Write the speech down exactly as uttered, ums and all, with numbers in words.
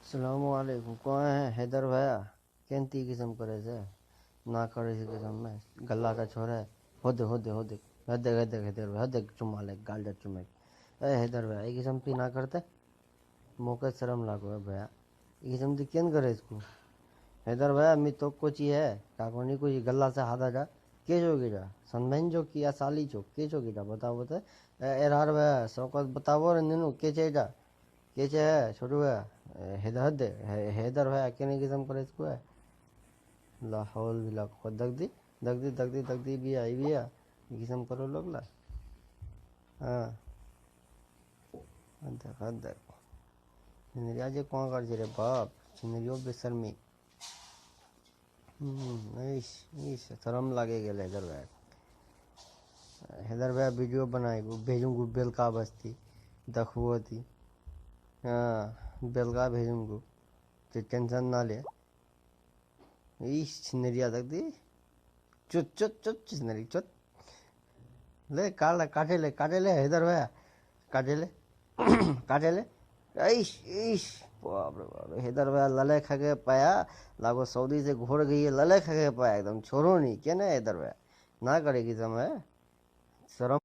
अस्सलाम वालेकुम। कौन है हैदर भैया? केंती किस्म करे से? ना करे से किस्म में। गल्ला का छोरा है। होदे, होदे, होदे। होदे, होदे, होदे, होदे, चुम्मा ले, गाल जा चुम्मा। ए हैदर भैया, ये किस्म ती ना करते? मोके शर्म लागो है भैया। ये किस्म ती केन करे इसको? हैदर भैया, मी तो कोची है। का कोनी कोची गल्ला से हादा जा। के जो गिरा? सनबहन जो किया साली जो? के जो गिरा? बताओ, बताओ। ए, एरार भैया, शौकत बताओ रे नीनू, के चे जा? के छे है, छोटू है? ए, हैदर, हैदर, है-, हैदर भाई, अकेले किस्म करे इसको है। ला हौल भी ला को दग दी, दग दी, दग दी, दग दी, भी आई, भी आ। ये किस्म करो लोग ला। हाँ। हद है, हद है। छिनरिया जे कौन कर जे रे बाप, छिनरियो बेशर्मी। हम्म, इस, इस, शरम लागे गेल हैदर भाई। हैदर भाई वीडियो बनाएगो, भेजूंगो बेलका बस्ती, देखबो ती। हाँ, बेलका भेजूंगो, ते टेंशन ना ले। इस छिनरिया देख दी। चुत, चुत, चुत, छिनरी, चुत। ले, काट ले, काटे ले, काटे ले, हैदर भाई, काटे ले, काटे ले। इस, इस, बाप रे बाप रे, हैदर भाई लले खा के पाया, लागो सऊदी से घोर गई है, लले खा के पाया, एकदम छोरो नहीं, क्या ना हैदर भाई? ना करेगी समय, शरम।